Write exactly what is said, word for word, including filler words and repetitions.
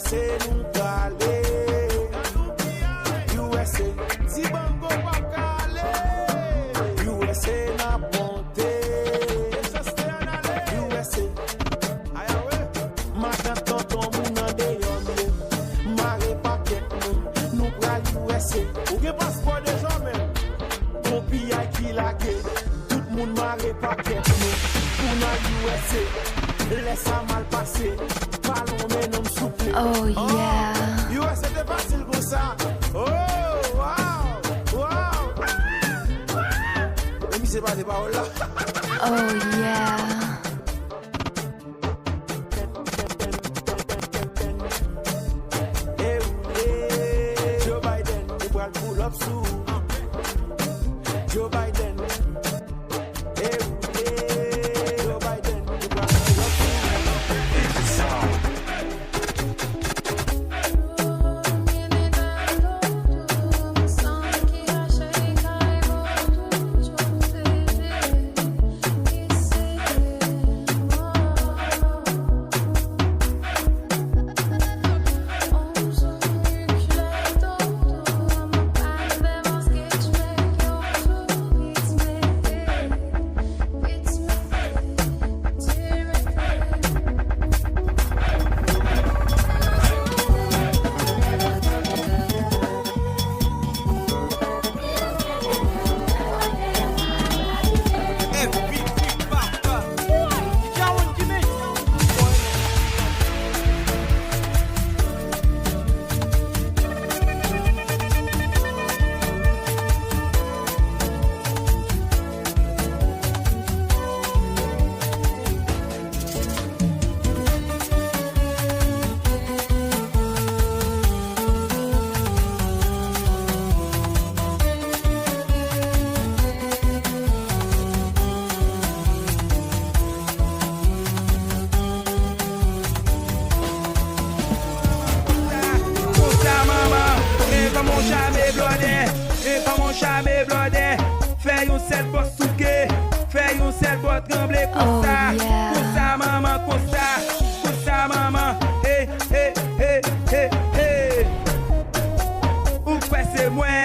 Se nou prale. U S A. Ti bango p ap kale. U S A n ap monte. U S A. Matant tonton moun andeyò nou. Mare pakèt nou. Nou pral U S A. Ou gen paspò deja menm? Gon piyay ki lage. Tout moun mare pakèt nou. Pou n al U S A. Lè sa mal pase. Palon men non m souple. Oh, yeah. U S A te fasil konsa. Oh, wow, wow. E misye pa de pawòl la. Oh, yeah. E ou, e, Joe Biden, li pral pull up sou ou. Joe Biden. E ou, e, Joe Biden, li pral pull up sou ou. Konsa manman, e kòman w chame blòdè, e kòman w chame blòdè. Fè yon sèl bò souke, fè yon sèl bò tranble konsa, konsa manman, konsa, konsa manman. E, e, e, e, e. Ou kwè se mwen?